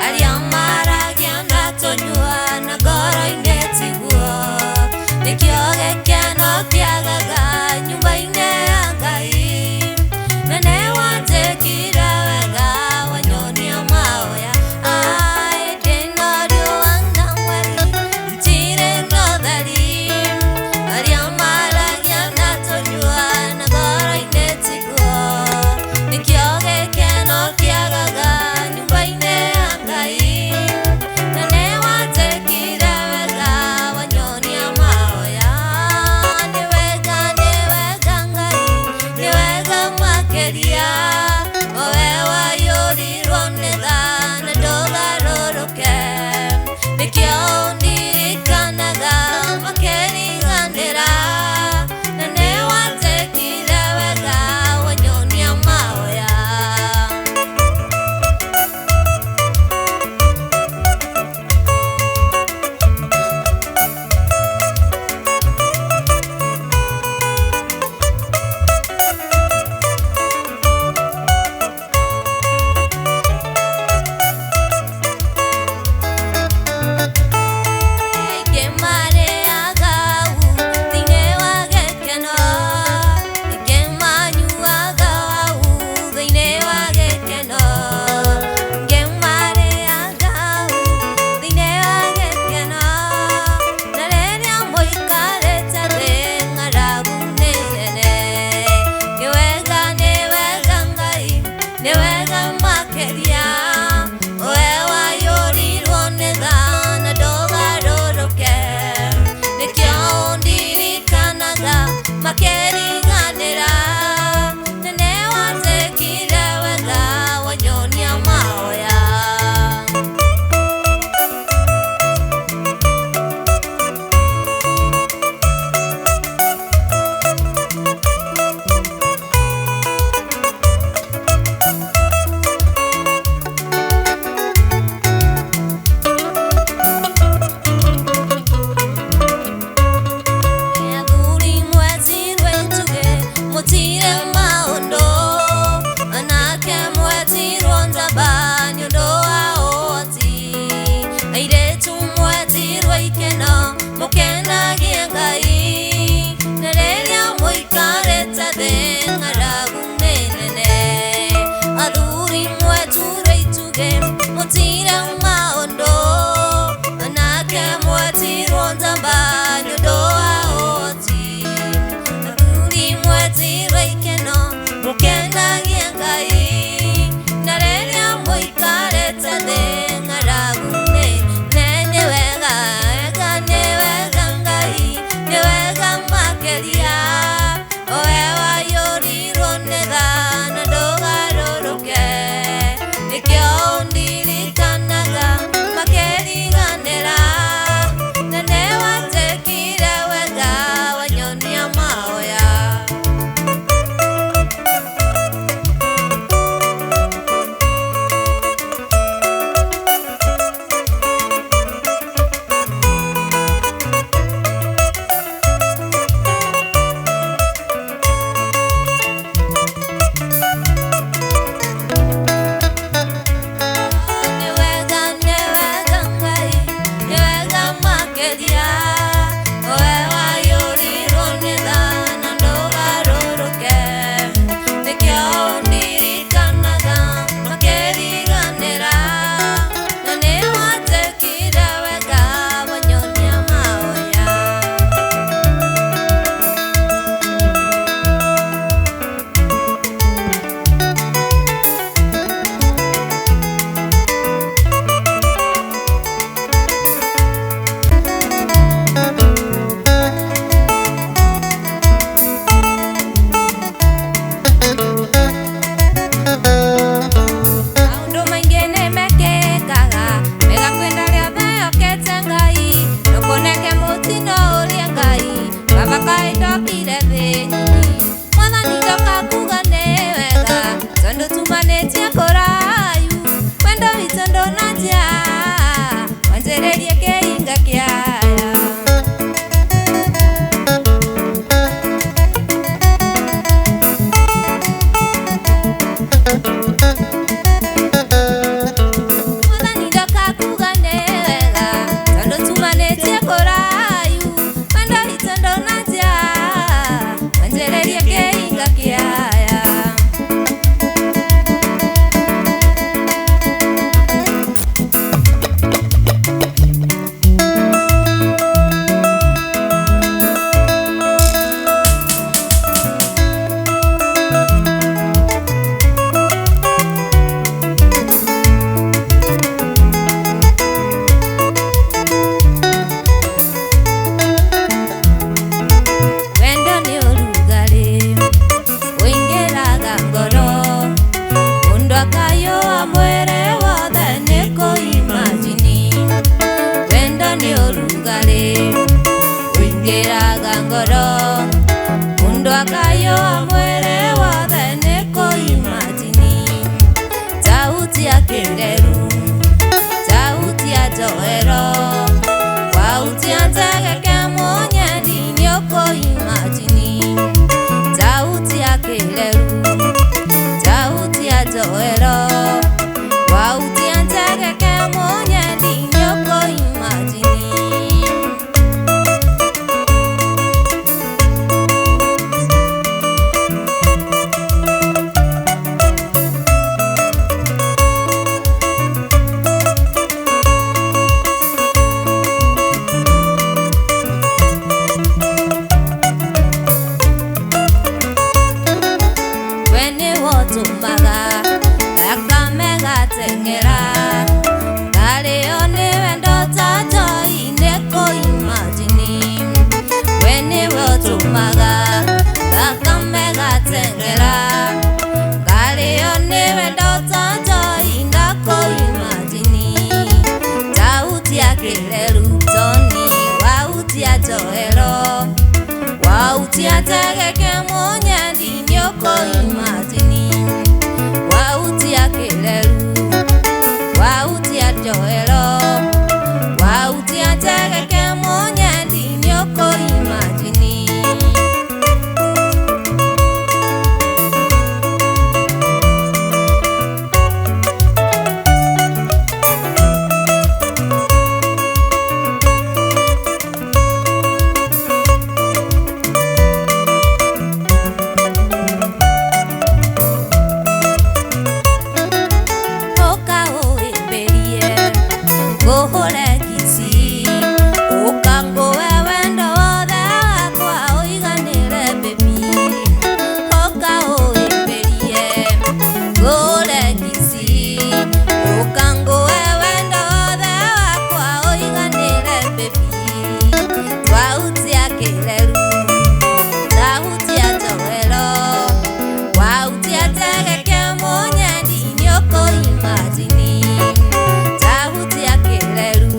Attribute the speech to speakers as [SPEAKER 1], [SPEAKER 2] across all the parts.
[SPEAKER 1] Arĩa maragia na tũnyua na ngoro-inĩ tiguo. Nĩkĩo gĩkeno kĩagaga nyũmba-inĩ ya Ngai. Na nĩwanjĩkire wega wanyonia mahoya. Ai, ndĩna riũa na mweri, itirĩ na ũtheri. Arĩa maragia na tũnyua na ngoro-inĩ tiguo. Nĩkĩo gĩkeno kĩagaga nyũmba-inĩ ya Ngai. Na nĩwanjĩkire wega wanyonia mahoya. Nĩ wega Ngai, nĩ wega makĩria. O we waiyũrirwo nĩ tha na ndũgarũrũke. Nĩkĩo ndirikanaga makĩriganĩra. Na nĩwanjĩkire wega wanyonia mahoya. Aingĩ marĩaga au thĩinĩ wa gĩkeno, aingĩ manyuaga au thĩinĩ wa gĩkeno, aingĩ marĩaga au thĩinĩ wa gĩkeno. Na rĩrĩa mũikarĩte thĩ ng'aragu nĩ nene. Nĩ wega Ngai, nĩ wega makĩria. We waiyũrirwo nĩ tha na ndũgarũrũke. Nĩkĩo ndirikanaga makĩriganĩra. Na nĩwanjĩkire wega wanyonia mahoya. Athuri mwetirwo itugĩ mũtire maũndũ, anake mwetirwo njamba nĩ ũndũ wa ũhoti. Airĩtu mwetirwo ikeno mũkenagie Ngai. Na rĩrĩa mũikarĩte thĩ ng'aragu nĩ nene. Athuri mwetirwo itugĩ mũtire maũndũ, anake mwetirwo njamba nĩ ũndũ wa ũhoti. Athuri mwetirwo ikeno mũkenagie Ngai. Na rĩrĩa mũikarĩte thĩ ng'aragu nĩ nene. Nĩ wega, wega, nĩ wega Ngai, nĩ wega makĩria. O we waiyũrirwo nĩ tha na ndũgarũrũke. Nĩkĩo ndirikanaga makĩriganĩra. Na nĩwanjĩkire wega wanyonia mahoya. Nĩ wega Ngai, nĩ wega makĩria. O we waiyũrirwo nĩ tha na ndũgarũrũke. Nĩkĩo ndirikanaga makĩriganĩra. Na nĩwanjĩkire wega wanyonia mahoya. Maũndũ maingĩ nĩ mekĩkaga mega kwenda rĩothe yokete Ngai. Ndũkoneke mũtino ũrĩa Ngai baba kaĩ ndokire thĩ nyinyi. Mwathani ndoka kuga nĩ wega tondũ tumanĩtie kũrayu. Wendo witũ ndũnanjia wanjĩrĩrie kĩhinga kĩaya. Mwathani ndoka Joero Wautia Tegeke Munyendi nĩũkũimajini Sauti ya Kĩreru Sauti ya Joero Wautia Tegeke Munyendi nĩũkũimajini. Wene wotumaga thakame gateng'era ngarĩo nĩ wendo ta njoi nĩkũimajini. We nĩwe ũtũmaga thakame gateng'era ngarĩo nĩ wendo ta njoi ngakũimajini. Sauti ya Kĩreru Tony Wauti ya Joero Wauti ya Tegeke Munyendi nĩũkũimajini. Wauti ya Kĩreru Wauti ya Joero Wauti ya Tegeke Munyendi nĩũkũimajini. Ũka ũhĩmbĩrie ngũhũre kici ũka ngũhe wendo wothe wakwa ũiganĩre baby. Ũka ũhĩmbĩrie ngũhũre kici ũka ngũhe wendo wothe wakwa ũiganĩre baby. Sauti ya Kĩreru Sauti ya Joero Wauti ya Tegeke Munyendi nĩũkũimajini. Sauti ya Kĩreru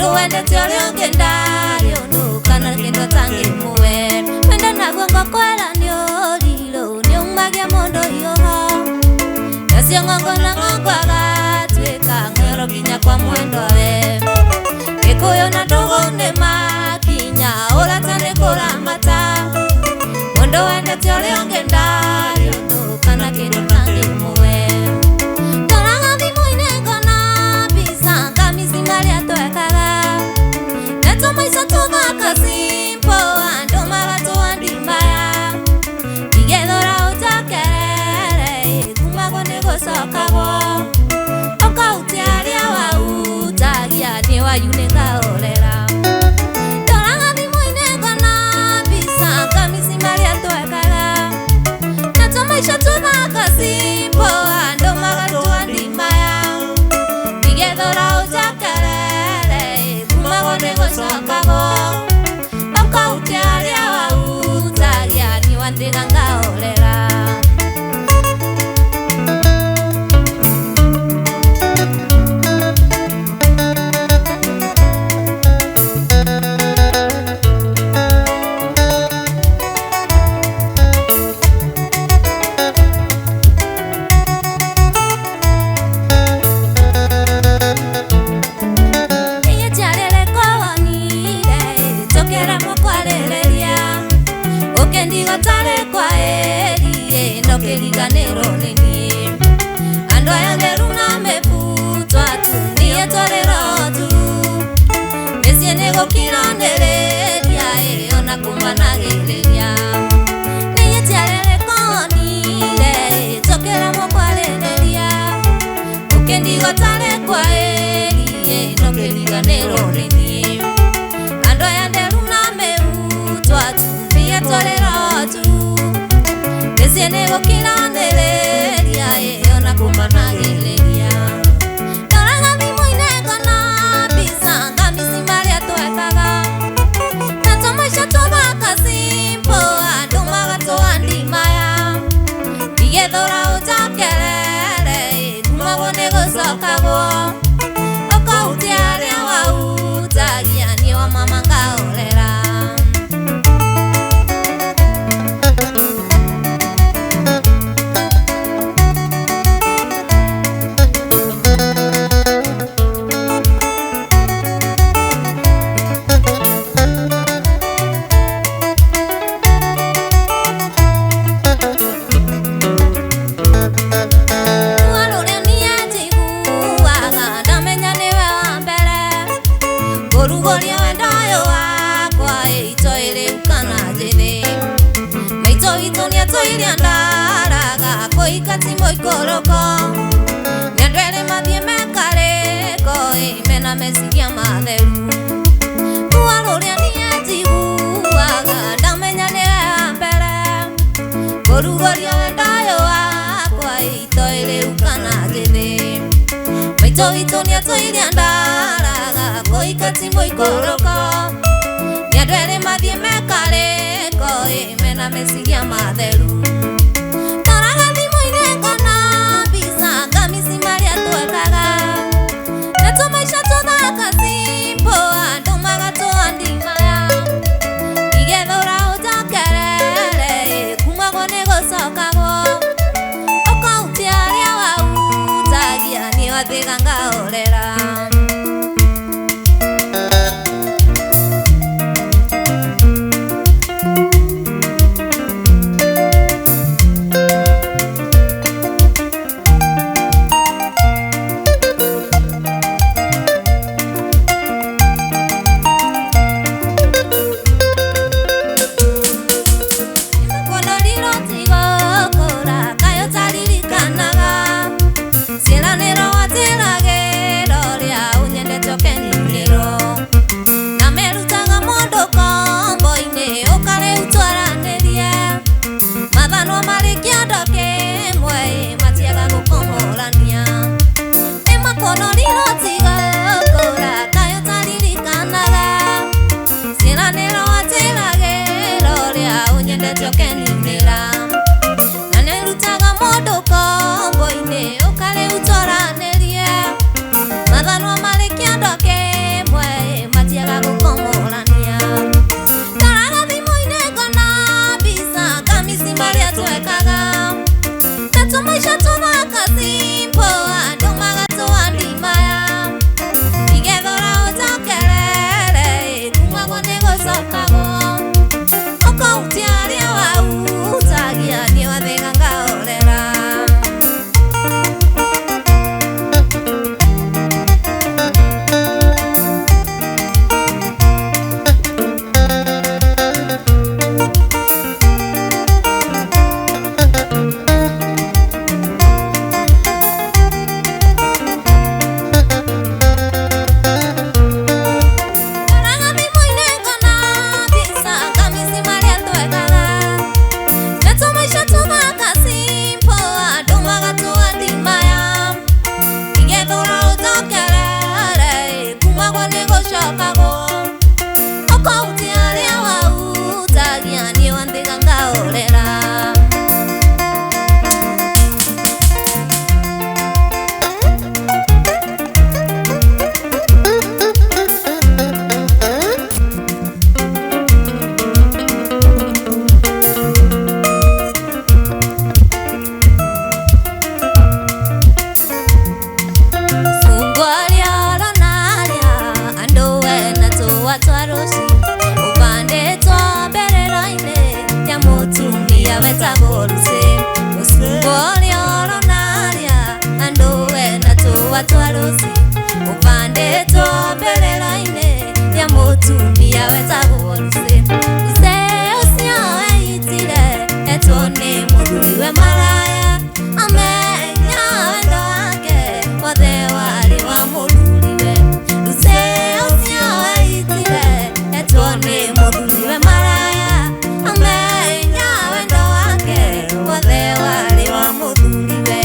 [SPEAKER 1] Mundu wendete uria ungi ndari undu kana kindu atangimuwe. Wendo naguo ngokwera ni uriru ni umagia mundu hiuha. Nacio ng'ongo na ng'ongo agatuika ng'ero kinya kwa mwendwa we. Gikuyu na ndugu ni makinya urata ni kuramata. Mundu wendete uria ungi ndari undu kana kindu atangimuwe. Ndoraga thimũ-inĩ ngona mbica ngamici marĩa twekaga. Na tũmaica tũthaka simple andũ magatũa ndimaya. Igethũra ũnjokerere kumagwo nĩ gũcokagwo. Ũkahutia arĩa wahutagia nĩ wayunĩka horera. Ndoraga thimũ-inĩ ngona mbica ngamici marĩa twekaga. Na tũmaica tũthaka simple andũ magatũa ndimaya. Igethũra ũnjokerere kumagwo nĩ gũcokagwo. Ũkahutia arĩa wahutagia nĩ wandiga ngahorera. Ndokĩriganĩrwo nĩ niĩ. Andũ aya ngeru na mĩbutwa tu niĩ twarĩro tu. Mĩciĩ nĩ gũkiranĩrĩria ĩ ona kũmanagĩrĩria. Niĩ njiarĩre konire njokera mũkwarĩrĩria. Ũkĩndigwo tarĩ kwa ĩri ĩ ndũkĩriganĩrwo nĩ niĩ. Andũ aya nderu na mĩbutwa tu niĩ twarĩro tu. Mĩciĩ nĩ gũkiranĩrĩria ĩ ona kũmanagĩrĩria. Ndoraga thimũ-inĩ ngona mbica ngamici marĩa twekaga. Na tũmaica tũthaka simple andũ magatũa ndimaya. Igethũra ũnjokerere kumagwo nĩ gũcokagwo. Ũkahutia arĩa wahutagia nĩ wa mama ngahorera. Kũrugũria wendo ũyũ wakwa itoĩ rĩu kana njĩthĩ. Maitũ witũ nĩatũirie ndaraga kũhika ti mũikũrũko. Nĩ andũ erĩ mathiĩ mekarĩko ĩ mena meciria matheru. Ruo rũrĩa niĩ njiguaga ndamenya nĩwe wa mbere. Kũrugũria wendo ũyũ wakwa itoĩ rĩu kana njĩthĩ. Maitũ witũ nĩatũirie ndaraga kũhika ti mũikũrũko. Nĩ andũ erĩ mathiĩ mekarĩko ĩ mena meciria matheru. Ndoraga thimũ-inĩ ngona mbica ngamici marĩa twekaga. Na tũmaica tũthaka simple andũ magatũa ndimaya. Igethũra ũnjokerere kumagwo nĩ gũcokagwo. Ũkahutia arĩa wahutagia nĩ wathiga ngahorera. Mathanwa marĩ kĩondo kĩmwe. Ndĩrerorera. Upandĩtwo mbĩrĩra-inĩ ya mũtumia wetagwo Lucy. Lucy ũcio eitire etwo nĩ mũthuriwe maraya, amenya wendo wake wothe warĩ wa mũthuriwe. Lucy ũcio eitire etwo nĩ mũthuriwe maraya, amenya wendo wake wothe warĩ wa mũthuriwe.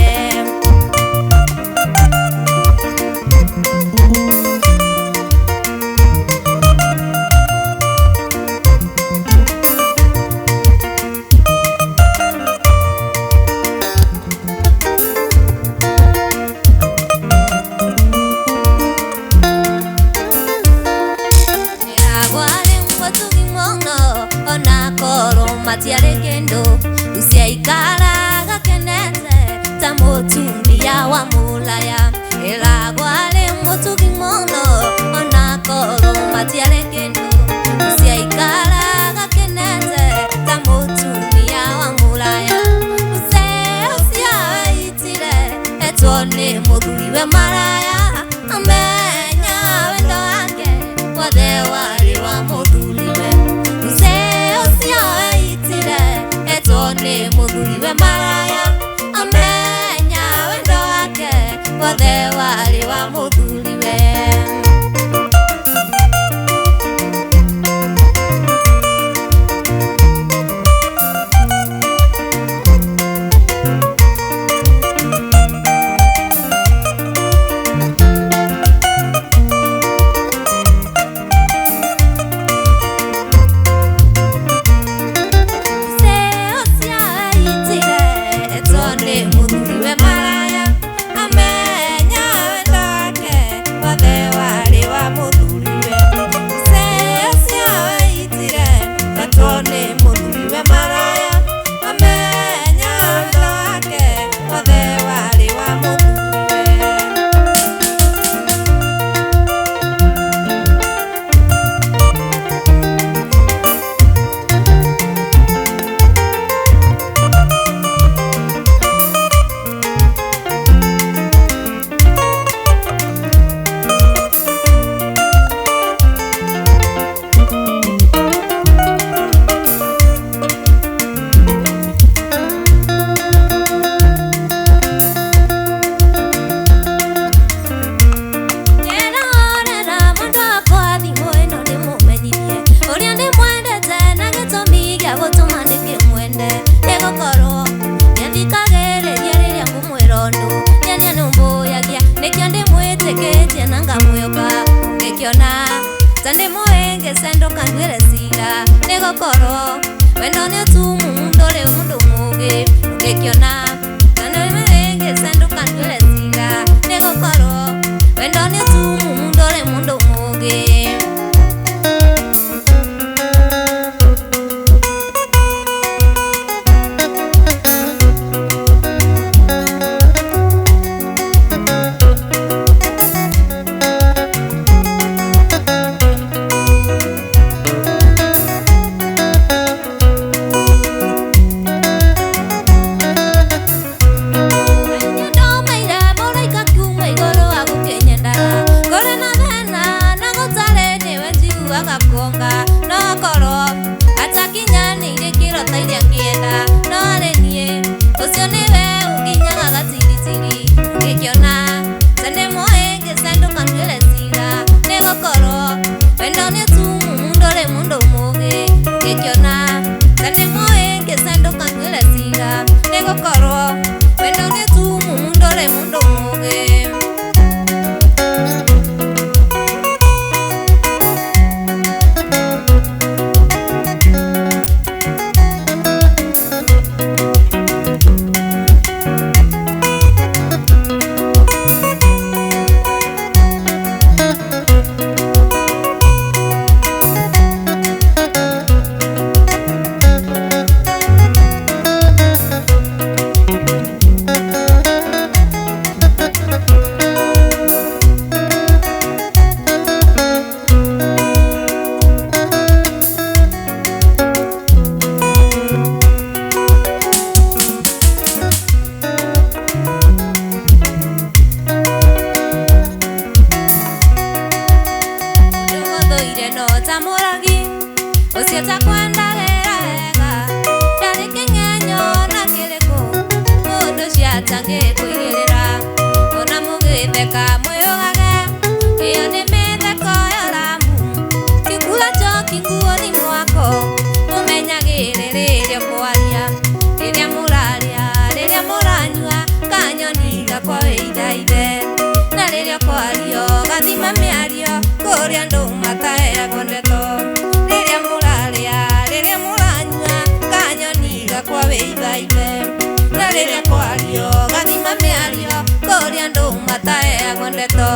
[SPEAKER 1] Matiarĩ kĩndũ, Lucy aikaraga kenete ta mũtumia wa mũlaya. Ĩragwo arĩ mũtugi mũno ona korwo matiarĩ kĩndũ, Lucy aikaraga kenete ta mũtumia wa mũlaya. Lucy ũcio eitire etwo nĩ mũthuriwe maraya, amenya wendo wake wothe warĩ wa mũthuriwe. Lucy ũcio eitire etwo nĩ mũthuriwe maraya, amenya wendo wake wothe warĩ wa mũthuriwe. Wendo nĩ ũtumumu ndũrĩ mũndũ mũũgĩ, ũngĩkĩona ta ndĩmũhĩngĩce ndũkanduĩre cira, nĩgũkorwo wendo nĩ ũtumumu ndũrĩ mũndũ mũũgĩ. Itangĩkũigĩrĩra ona mũgĩtheka mwĩyũgage ĩyo nĩ mĩtheko ya ramu kĩkula njoki nguo-inĩ mwako mũmenyagĩre rĩrĩa ũkwaria rĩrĩa mũrarĩa rĩrĩa mũranyua kanyoni gakwa wĩithaithe na rĩrĩa ũkwario gathima mĩario kũrĩa andũ mataheagwo ndeto rĩrĩa mũrarĩa rĩrĩa mũranyua kanyoni gakwa wĩithaithe na rĩrĩa kwario gathima mĩario kũrĩa andũ mataheagwo ndeto.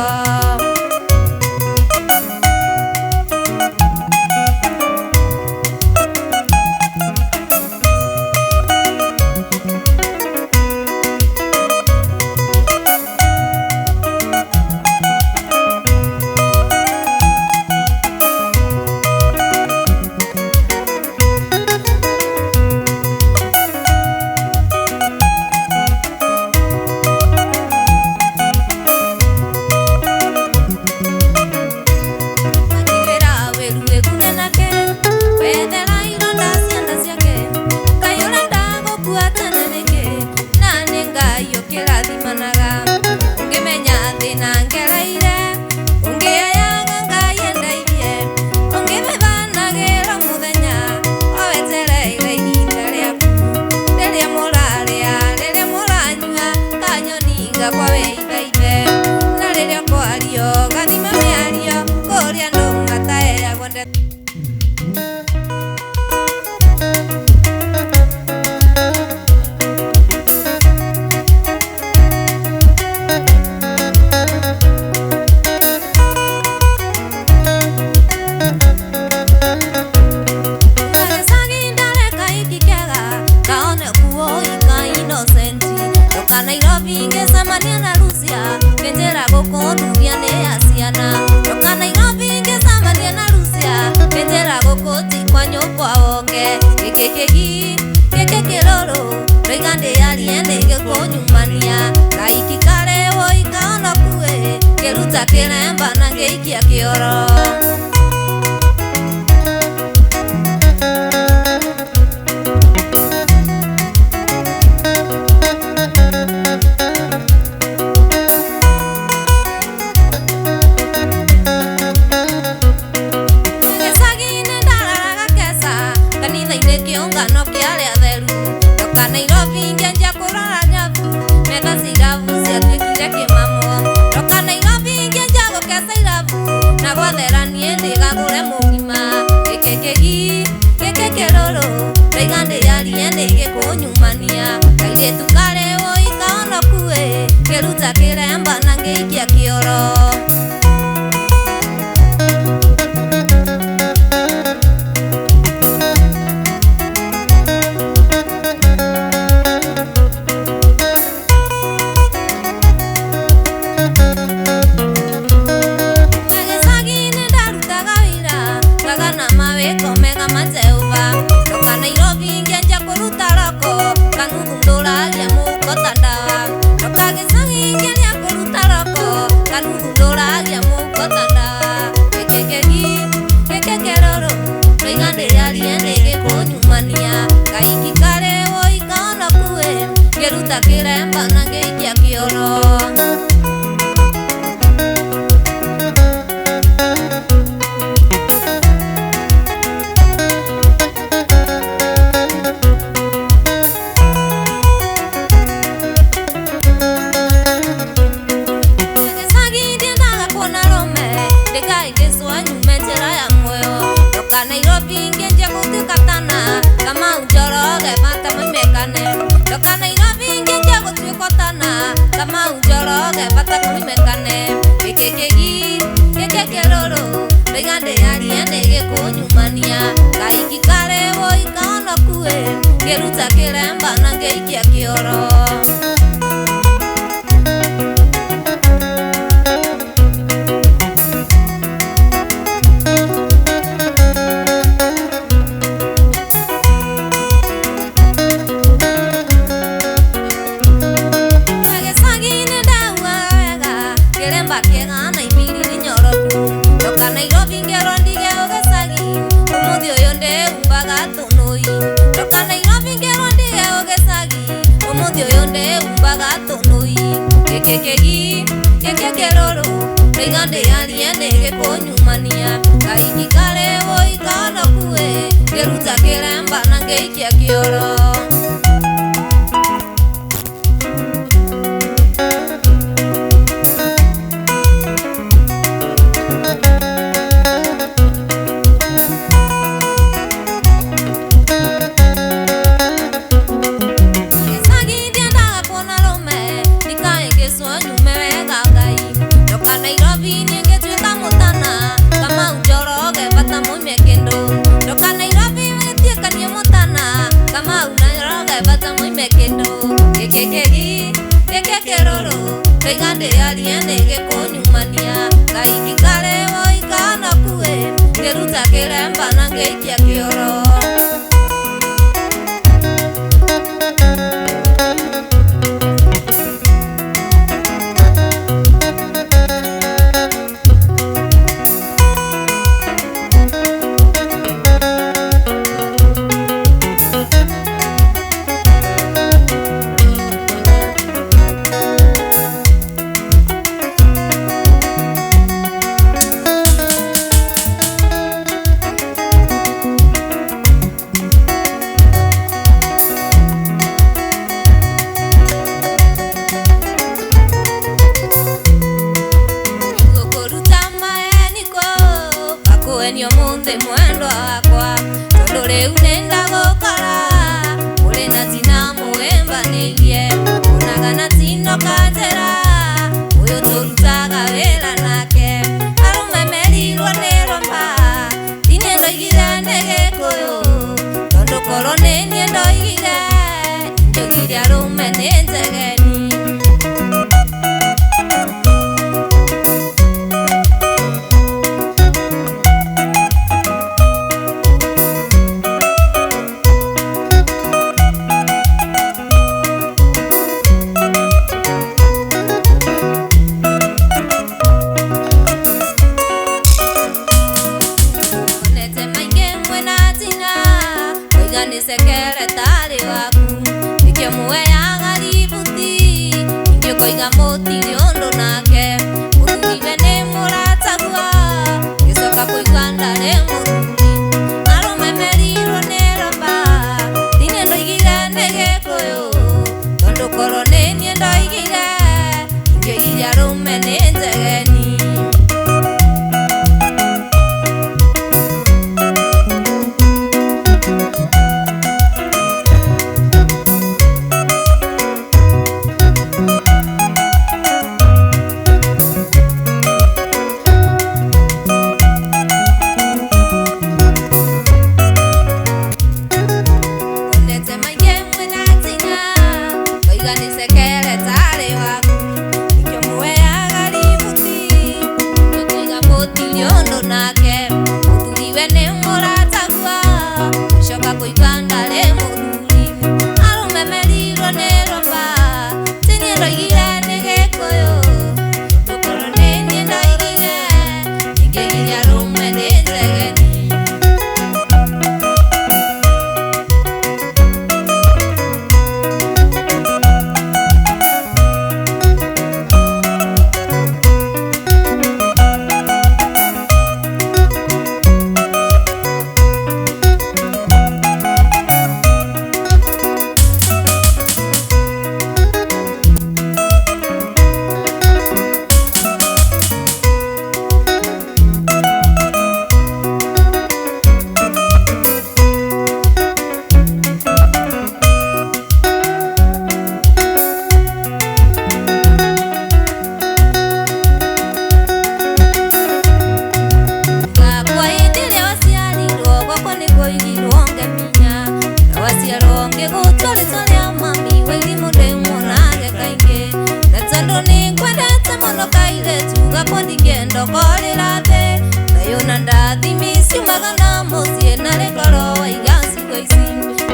[SPEAKER 1] Ndoka Nairobi ngerwo ndige ũgĩcagi, ũmũthĩ ũyũ ndĩ Gĩkĩ gĩkĩ kĩrũrũ ndoiga ndĩarie nĩgĩkũnyumania kahingi karĩ ũikano kuĩ ngĩruta kĩremba na ngĩikia kĩoro. Nairobi ningĩtuĩka mũtana Kamau Njoroge bata muime kĩndũ ndoka Nairobi nĩtuĩka niĩ mũtana Kamau Njoroge bata muime kĩndũ gĩkĩ kĩgi gĩkĩ kĩrũrũ ndoiga ndĩarie nĩgĩkũnyumania kahingi karĩ ũikano kuĩ ngĩruta kĩremba na ngĩikia kĩoro. Kuenio munthi mwendwa wakwa tondu riu nĩndagũkora ũrĩ na tina mũwĩmbanĩirie onaga na tino kanjĩra ũyũ tũrutaga wĩra nake arũme merirwo nĩ rũmba ti niĩ ndoigire nĩ Gĩkũyũ tondu korwo nĩ niĩ ndoigire njoigire arũme nĩ njegeni. Nĩ waku nĩkĩo muoyaga ributi ingĩkoiga mũtirĩ ũndũ nake mũthuriwe nĩ mũratagua ngĩcoka kũigua ndarĩ mũthuri arũme merirwo nĩ rũmba ti niĩ ndoigire nĩ Gĩkũyũ tondũ korwo nĩ niĩ ndoigire ingĩoigire arũme nĩ njegeni. Nake mũthuriwe nĩ mũratagua gũcoka kũigua ndarĩ mũthuri arũme merirwo nĩ rũmba ti niĩ ndoigire nĩ Gĩkũyũ tondũ nĩ niĩ ndoigire ingĩoigire arũme nĩ njegeni.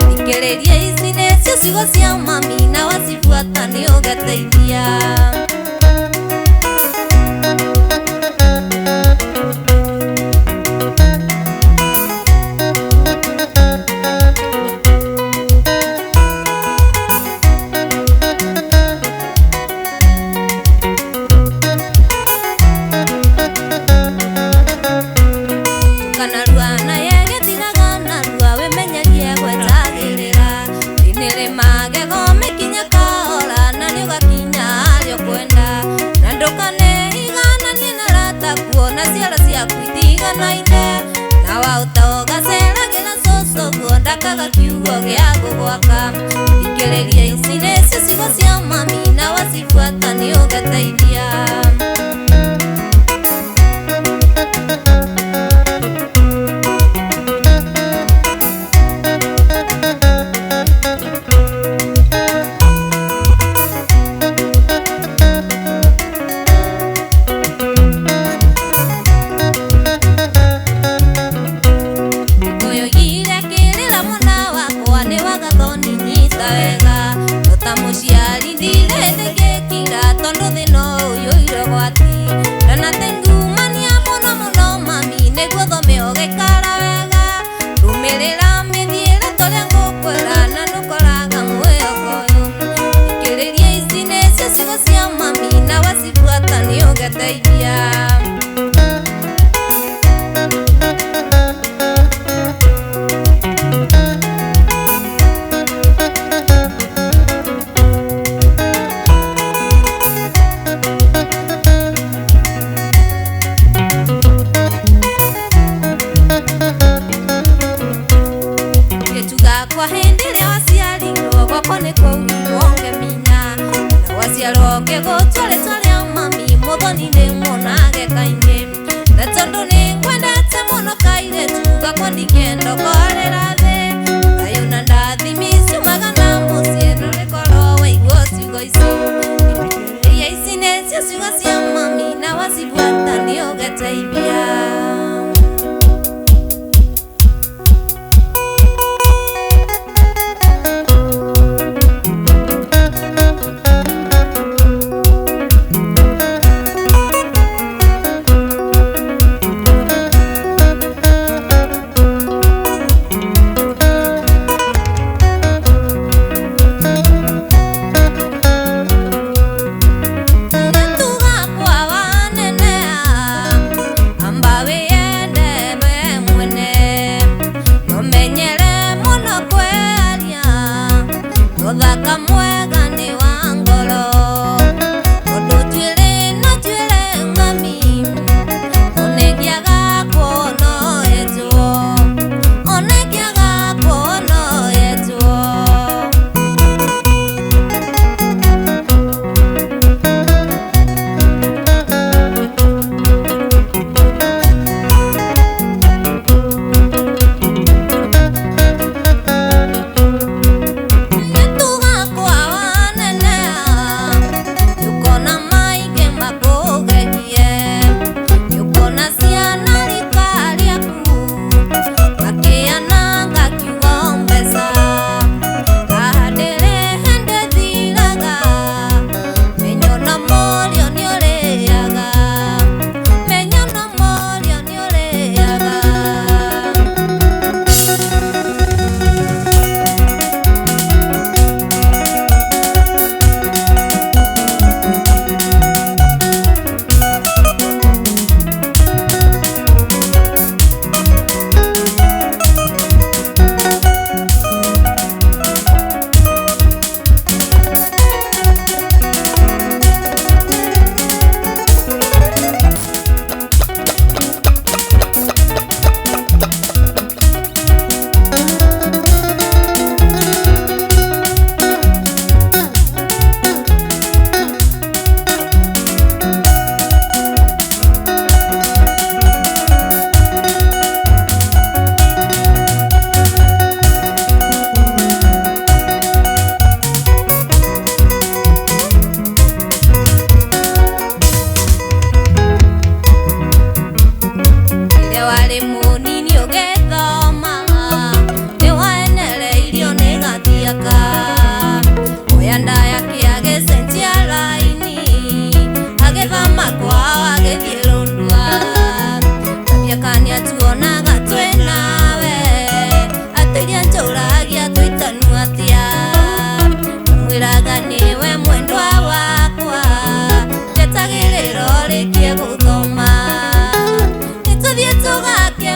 [SPEAKER 1] Thikĩrĩria ici nĩcio ciugo cia mami na wacibuata nĩũgeteithia. gĩa gũgwaka. Thikĩrĩria ici nĩcio ciugo cia mami na wacibuata nĩ ũgeteithia.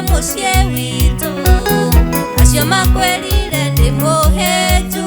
[SPEAKER 1] Mũciĩ witũ acio makwĩrire ndĩ mũhĩnju.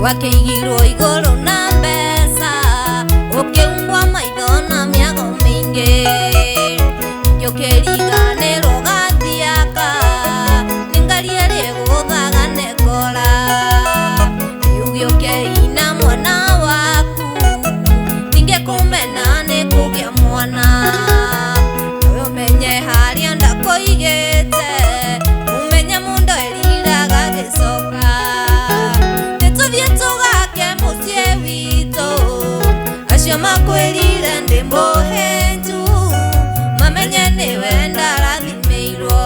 [SPEAKER 1] Wakeigirwo igũrũ na mbeca ũkĩumbwa maitho na mĩago mĩingĩ ngĩũkĩriganĩrwo gathiaka nĩngarie rĩgũthaga nĩngora rĩu gĩũkeina mwana waku ningĩkũmena nĩkũgĩa mwana nawe ũmenye harĩa ndakũigĩte ũmenye mũndũ eriraga gĩcoka nĩtũthiĩ tũgake mũciĩ witũ acio makwĩrire ndĩ mũhĩnju mamenye nĩwe ndarathimĩirwo.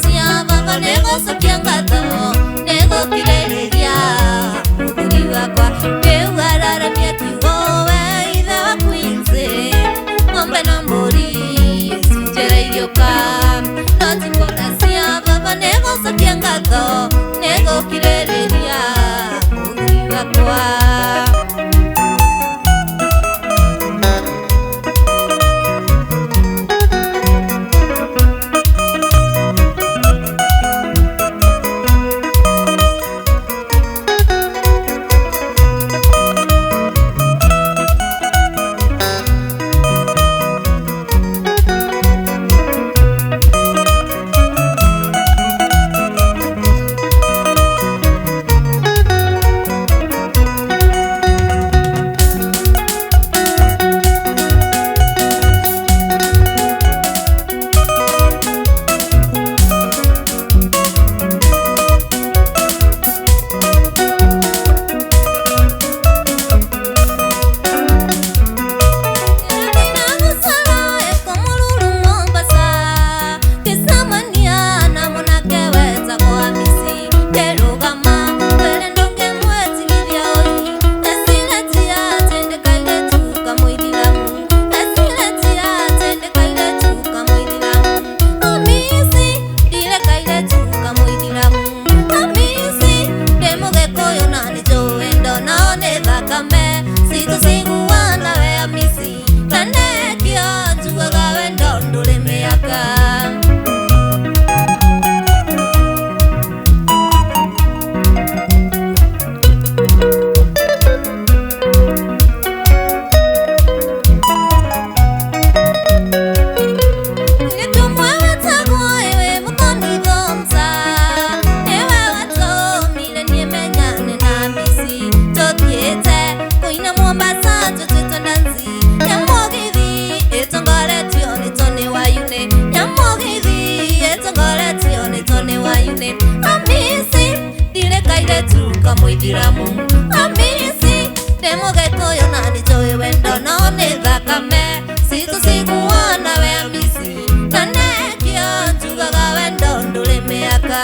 [SPEAKER 1] Cia baba nĩgũcokia watho nĩngũkirĩrĩria mũthuri wakwa. Amisi ndĩmũgĩkũyũ na nĩnjũĩ wendo no nĩ thakame citũciguana we Amisi na nĩkĩo njugaga wendo ndũrĩ mĩaka.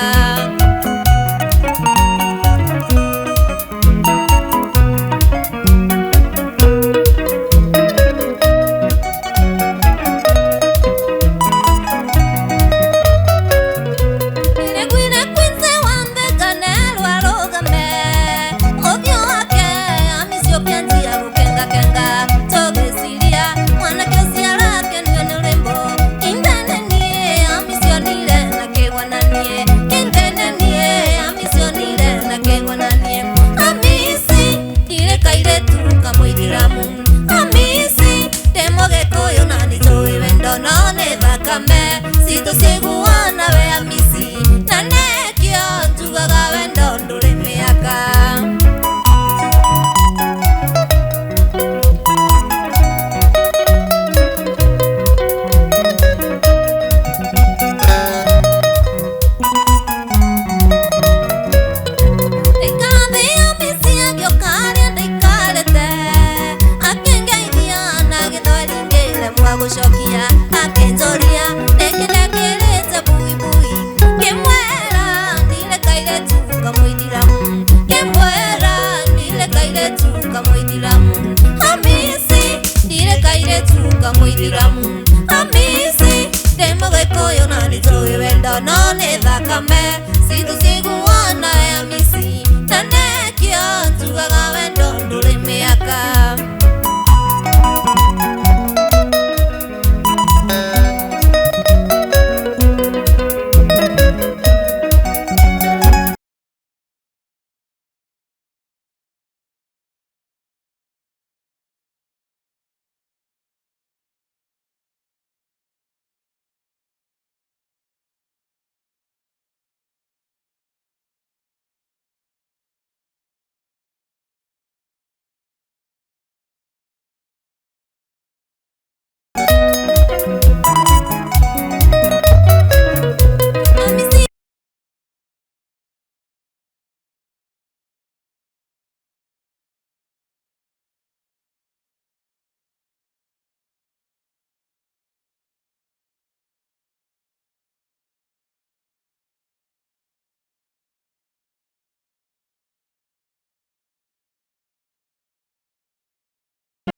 [SPEAKER 1] Amisi ndĩmũgĩkũyũ na nĩnjũĩ wendo no nĩ thakame citũciguana we Amisi na nĩkĩo njugaga wendo ndũrĩ mĩaka. Gũcokia akĩnjũria nĩkĩ ndekĩrĩte buibui ngĩmwĩra ndirekaire tu kamũithiramu ngĩmwĩra ndirekaire tu kamũithiramu Amisi ndirekaire tu kamũithiramu Amisi ndĩmũgĩkũyũ na nĩnjũĩ wendo no nĩ thakame citũ.